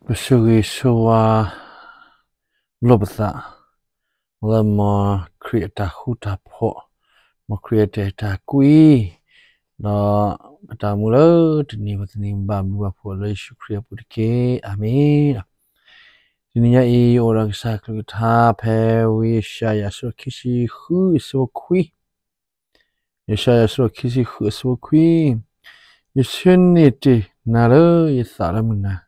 ပဆိၣ်ဂ့ၤဆိၣ်ဝါလိာ်ပသး လၢမ်ခရံာ်အတၢ်ဃူတၢ်ဖိး, မ်ခရံာ်အတၢ်အဲၣ်တၢ်ကွံ, ဒီးပတၢ်အိၣ်မူလၢတနံၤဘၣ်တနံၤ ဘၣ်ဘျုးဘၣ်ဖှိၣ်လၢယ့ၣ်ၡူးခရံာ်အပူၤတက့ၢ်. အၤမ့ၣ်. တနံၤညါအံၤ ယအိၣ်ဒီးကစၢ်အကလုၢ်ကထါ ဖဲဝံယၡါယၤ အဆၢခံဆံဃု အဆၢဖိခွံ ယၡါယၤ အဆၢခံဆံဃု အဆၢဖိခွံ, ယဆၢန့ၢ်တ့ၢ်နၤလၢယသးလၢမုၢ်နၤ,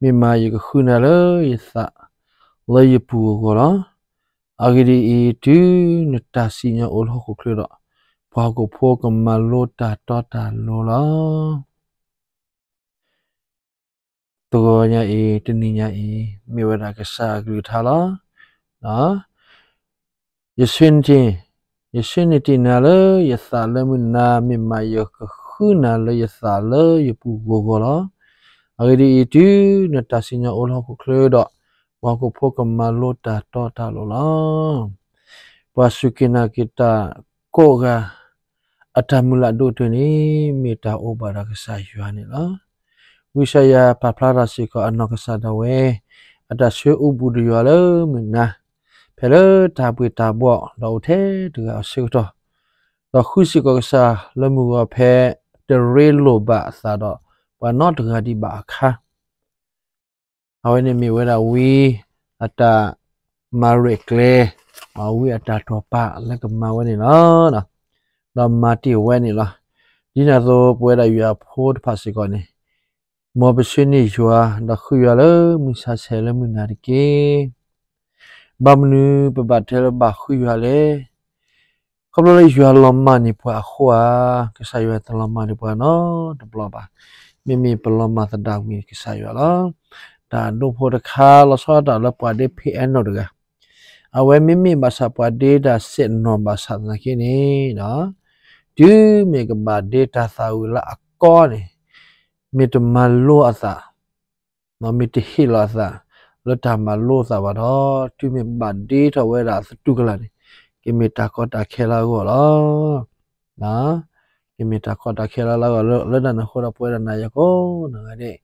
မ့ၢ်မးယကဃုနၤလၢယသး လၢယပူၤဂီၤဂီၤလီၤ. အဂ့ၢ်ဒ်အံၤ, တုၤနတၢ်စံၣ်ညီၣ်အိၣ်လၢဟီၣ်ခိၣ်ချၢဒီး, ပှၤဟီၣ်ခိၣ်ဖိကမၤလိတၢ်တီတၢ်လိၤလီၤ. တဂီၤညါအံၤ တနံၤညါအံၤ မ့ၢ်ဝဲဒၣ်ကစၢ်အကလုၢ်ကထါလီၤ. ယဆၢန့ၢ်တ့ၢ်, ယဆၢန့ၢ်တ့ၢ်နၤလၢယသးလၢမုၢ်နၤ, မ့ၢ်မးယကဃုနၤလၢယသးလၢယပူၤဂီၤဂီၤလီၤ. အဂ့ၢ်ဒ်အံၤ, တုၤနတၢ်စံၣ်ညီၣ်အိၣ်လၢဟီၣ်ခိၣ်ချၢဒီး, ပှၤဟီၣ်ခိၣ်ဖိကမၤလိတၢ်တီတၢ်လိၤလီၤ. ပှၤစူၢ်က့ၤနာ်က့ၤတၢ်ကိးဂၤ အတၢ်မုၢ်လၢ်ဒိၣ်တၢၢ်န့ၣ် မ့ၢ်တၢ်အိၣ်ဘၣ်ဒီးကစၢ်ယွၤန့ၣ်လီၤ. ဝံယၡါယၤပာ်ဖျါထီၣ်စ့ၢ်ကီးအနီၢ်ကစၢ်ဒၣ်ဝဲ အတၢ်ဆၢအိၣ်ဘူးဒီးယွၤလၢမုၢ်နၤ, ဖဲလၢတၢ်ဘှ့ၣ်တၢ်ဘှီၣ်ဒီးအိၣ်ထဲတဂၤအဆၢကတီၢ်, ဒီးဃုစ့ၢ်ကီးကစၢ်လၢမုၢ်ဂီၤဖဲတရ့လိာ်ဘၣ်အသးဒီးပှၤနီတဂၤဒံးဘၣ်အခါ အဝဲန့ၣ်မ့ၢ်ဝဲဒၣ်ဝံအတၢ်မၤရဲၣ်ကျဲၤ, ဝံအတၢ်တိာ်ပာ်လၢကမၤဝဲန့ၣ်လီၤ. ဒီးမၤတ့ၢ်ဝဲန့ၣ်လီၤ. ဒ်န့ၣ်အသိး ပဝဲဒၣ်ယွၤအဖိတဖၣ်စ့ၢ်ကီးန့ၣ်, မ်ပဆၢန့ၢ်ယွၤ ဒီးဃုယွၤလၢမုၢ်ဆါဆဲးလၢမုၢ်နၤတက့ၢ်. ဘၣ်မနုၤပဘၣ်တဲလၢဘၣ်ဃုယွၤလဲၣ်. ခီဖျိလၢယွၤလီၤမၢ်န့ၢ်ပှၤအဃိဧါ, ကစၢ်ယွၤတလီၤမၢ်န့ၢ်ပှၤနီတဘျီဘၣ်. မ့မ့ၢ်ပလီၤမၢ်သဒၣ်ဝံၤကစၢ်ယွၤလီၤ. တၢ်ဒိဖိတခါ လီၤဆီဒၣ်တၢ်လၢပှၤဒ့ဖံးအဲၣ်နီၣ်တဂၤ, အဝဲမ့မ့ၢ်ဘၣ်ဆၣ်ပှၤဒ့တၢ်စဲးနီၣ်ဘၣ်ဆၣ်သနာ်က့န့ၣ်, တုၤမ့ၢ်ကဘၣ်ဒ့တၢ်သးဝံၤလၢအကီန့ၣ်, မ့ၢ်တမၤလိအသး မ့ၢ်တဟ့ၣ်လီၤအသး လၢတၢ်မၤလိအသးဘၣ်ဒီး, တုၤမ့ၢ်ဘၣ်ဒ့ထီၣ်ဝဲဒၣ်သတူၢ်ကလာ်န့ၣ်, ကမ့ၢ်တၢ်ကီတၢ်ခဲလၢအဂီၢ်လီၤ. ကမ့ၢ်တၢ်ကီတၢ်ခဲလၢအဂီၢ်လီၤ. လၢတၢ်န့ၣ်အဃိဒီး ပဝဲဒၣ်နၤယၤကိးဂၤဒဲး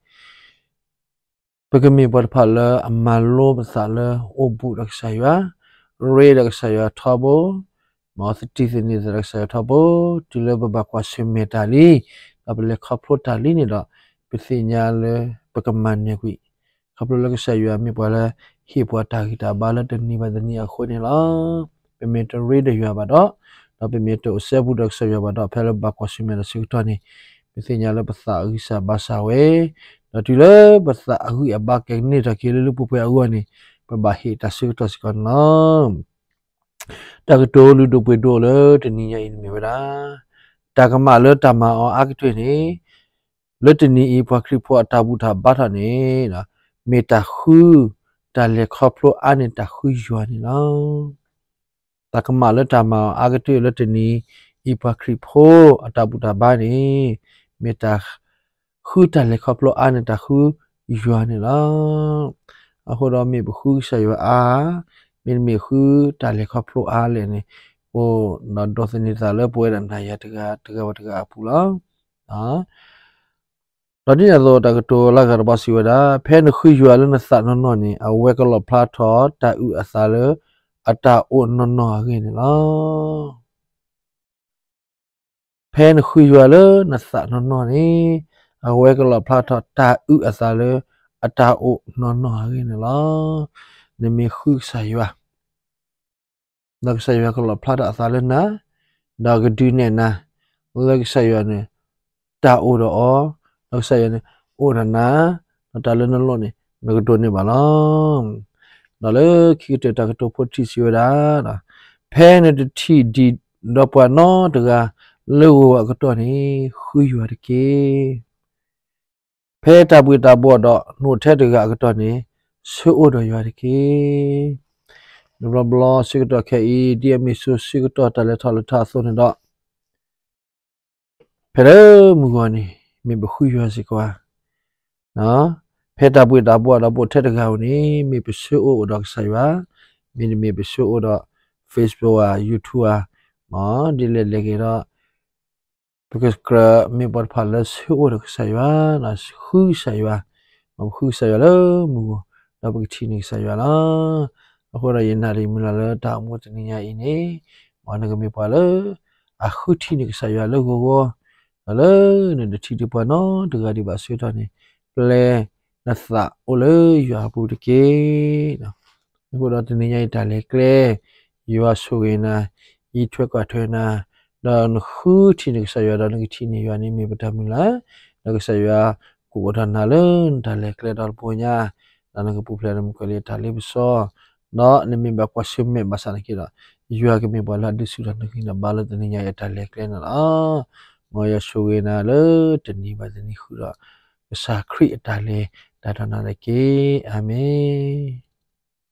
ပကမ့ၢ်ပှၤတဖၣ်လၢအမၤလိပသးလၢအိၣ်ဘူးဒီးကစၢ်ယွၤ, ရ့ဒီးကစၢ်ယွၤထီဘိ, မ်သတံၢ်သန့ၤသးဒီးကစၢ်ယွၤထီဘိ, တုၤလၢပဘၣ်ကွၢ်ဆၢၣ်မဲာ်တၢ်လံ, ဒီးပလဲၤခီဖျိတၢ်လံန့ၣ်ဒီး, ပသ့ၣ်ညါလၢပကမၤနၢၤကွံာ်, ခီဖျိလၢကစၢ်ယွၤမ့ၢ်ပှၤလၢဟ့ၣ်ပှၤတၢ်ဂံၢ်တၢ်ဘါလၢတနံၤဘၣ်တနံၤအဃိန့ၣ်လီၤ. ပမ့ၢ်တရ့ဒီးယွၤဘၣ်ဒီး, ဒီးပမ့ၢ်တအိၣ်စဲဘူးဒီးကစၢ်ယွၤဘၣ်ဒီး, ဖဲလၢပဘၣ်ကွၢ်ဆၢၣ်မဲာ်တၢ်ဆၢကတီၢ်န့ၣ်, ပသ့ၣ်ညါလၢပသးအဂံၢ်စၢ်ဘါစၢ်ဝဲ, ဒီးတုၤလၢပသးအဂံၢ်အဘါကန့ၢ်ထီၣ်က့ၤလၢလၢပှဲၤပှဲၤအဂီၢ်န့ၣ်, ပဘၣ်ဟ့ၣ်တၢ်ဆၢကတီၢ်စ့ၢ်ကီးန့ၣ်လီၤ. တၢ်ကတိၤလုၢ်ဒိၣ်ပှ့ၤဒိၣ်လၢတနံၤညါအံၤန့ၣ်မ့ၢ်ဝဲဒၣ်, တၢ်ကမၣ်လၢတၢ်မၤအီၤအါကတၢၢ်န့ၣ်, လၢတနံၤအံၤပှၤခရံာ်ဖိအတၢ်ဘူၣ်တၢ်ဘါထီၣ်န့ၣ်, မ့ၢ်တၢ်ဃုတၢ်လဲၤခီဖျိအါန့ၢ်တၢ်ဃုယွၤန့ၣ်လီၤ. တၢ်ကမၣ်လၢတၢ်မၤအီၤအါကတၢၢ်လၢတနံၤအံၤပှၤခရံာ်ဖိအတၢ်ဘူၣ်တၢ်ဘါန့ၣ်, မ့ၢ်တၢ်ဃုတၢ်လဲၤခီဖျိအါန့ၢ်တၢ်ဃုယွၤန့ၣ်လီၤ. အဃိဒီးမ့ၢ်ပဃုကစၢ်ယွၤအါ, မ့တမ့ၢ်ဃုတၢ်လဲၤခီဖျိအါလဲၣ်န့ၣ်, အိၣ်ဒီးဒိးသန့ၤသးလၢပဝဲဒၣ်နၤယၤတဂၤတဂၤဝဲတဂၤအပူၤလီၤ. ဒီးဒ်န့ၣ်အသိးတၢ်ကတိၤလၢအဂၤတဘီစံးဝဲဒၣ်, ဖဲနဃုယွၤလၢနသးနီၢ်နီၢ်န့ၣ်, အဝဲကလီၣ်ဖျါထီၣ်တၢ်အုၣ်အသးလၢအတၢ်အိၣ်နီၢ်နီၢ်အဂ့ၢ်န့ၣ်လီၤ. ဖဲနဃုယွၤလၢနသးနီၢ်နီၢ်န့ၣ်, အဝဲကလီၣ်ဖျါထီၣ်တၢ်အုၣ်အသးလၢအတၢ်အိၣ်နီၢ်နီၢ်အဂ့ၢ်န့ၣ်လီၤ. နမ့ၢ်ဃုကစၢ်ယွၤ ဒီးကစၢ်ယွၤကလီၣ်ဖျါထီၣ်အသးလၢနၤ, ဒီးကဒုးနဲၣ်နၤ, လၢကစၢ်ယွၤန့ၣ်, တၢ်အိၣ်ဒီးအီၤ, ဒီးကစၢ်ယွၤန့ၣ်, အိၣ်ဒီးနၤ, ဒီးတၢ်လၢနလိၣ်န့ၣ်, နကဒိးန့ၢ်ဘၣ်လီၤ. ဒီးလၢခံကတၢၢ်တၢ်ကတိၤဖိတထံၣ်စံးဝဲဒၣ်, ဖဲနတထံၣ်ဒံးဒီးပှၤနီတဂၤလၢဂီၤအကတီၢ်န့ၣ်, ဃုယွၤတက့ၢ်. ဖဲတၢ်ဘှ့ၣ်တၢ်ဘှီၣ်ဒီးနအိၣ်ထဲတဂၤအကတီၢ်န့ၣ်, ဆၢအိၣ်ဒီးယွၤတက့ၢ်. တဘျီဘျီဆၢကတီၢ်ခဲအံၤ ဒ်အမ့ၢ်စိၤဆၢကတီၢ်တၢ်လဲၤထီၣ်လဲၤထီအသိးန့ၣ်ဒီး ဖဲလၢမုၢ်ဂီၤန့ၣ် မ့ၢ်ပဃုယွၤစ့ၢ်ကီးဧါ. ဖဲတၢ်ဘှ့ၣ်တၢ်ဘှီၣ်ဒီးပအိၣ်ထဲတဂၤဧိၤန့ၣ် မ့ၢ်ပဆၢအိၣ်အိၣ်ဒီးကစၢ်ယွၤ, မ့တမ့ၢ်ပဆၢအိၣ်ဒီး Facebook ဧါ YouTube ဧါ, ဒ်လဲၣ်လဲၣ်ဂ့ၤဒီး ပကကြၢးမ့ၢ်ပှၤတဖၣ်လၢဆၢအိၣ်ဒီးကစၢ်ယွၤ, ဃုကစၢ်ယွၤ, မ်ပဃုကစၢ်ယွၤလၢမုၢ်ဂီၤ, ဒီးပကထံၣ်န့ၢ်ကစၢ်ယွၤလီၤ. အဃိဒီးယနာ်တမုာ်လၢ်လၢတၢ်အိၣ်မူတနံၤညါအံၤန့ၣ်, မ်နကမ့ၢ်ပှၤလၢ အဃုထံၣ်န့ၢ်ကစၢ်ယွၤလၢဂီၤဂီၤ, ဒီးလၢနတထံၣ်တပှၤနီတဂၤဒံးဘၣ်ဆၢကတီၢ်န့ၣ်, ပျဲနသးအိၣ်လၢယွၤအပူၤတက့ၢ်. အဃိဒီးတနံၤညါအံၤတၢ်လဲၤကျဲ, ယွၤဆိၣ်ဂ့ၤနၤ, ယံာ်ထွဲကွၢ်ထွဲနၤ, ဒီးနဃုထံၣ်န့ၢ်ကစၢ်ယွၤဒီးနကထံၣ်န့ၢ်ယွၤန့ၣ်မ့ၢ်ပတၢ်မုၢ်လၢ်, ဒီးကစၢ်ယွၤကအိၣ်ဒီးနၤလၢနတၢ်လဲၤကျဲဒီတဘိညါ, ဒီးနကပူၤဖျဲးနမုၢ်ကီၤလံအတၢ်လ့ပစီ, ဒီးနမ့ၢ်ဘၣ်ကွၢ်ဆၢၣ်မဲာ်ဘၣ်ဆၣ်သနာ်က့ဒီး, ယွၤကမ့ၢ်ပှၤလၢအဒုးဆူၣ်ထီၣ်နဂံၢ်နဘါလၢတနံၤညါအံၤအတၢ်လဲၤကျဲန့ၣ်လီၤ. မ်ယွၤဆိၣ်ဂ့ၤနၤလၢတနံၤဘၣ်တနံၤဃုာ်ဒီး, ကစၢ်ခရံာ်အတၢ်လဲၤတၢ်ဒီးနၤတက့ၢ်. အၤမ့ၣ်.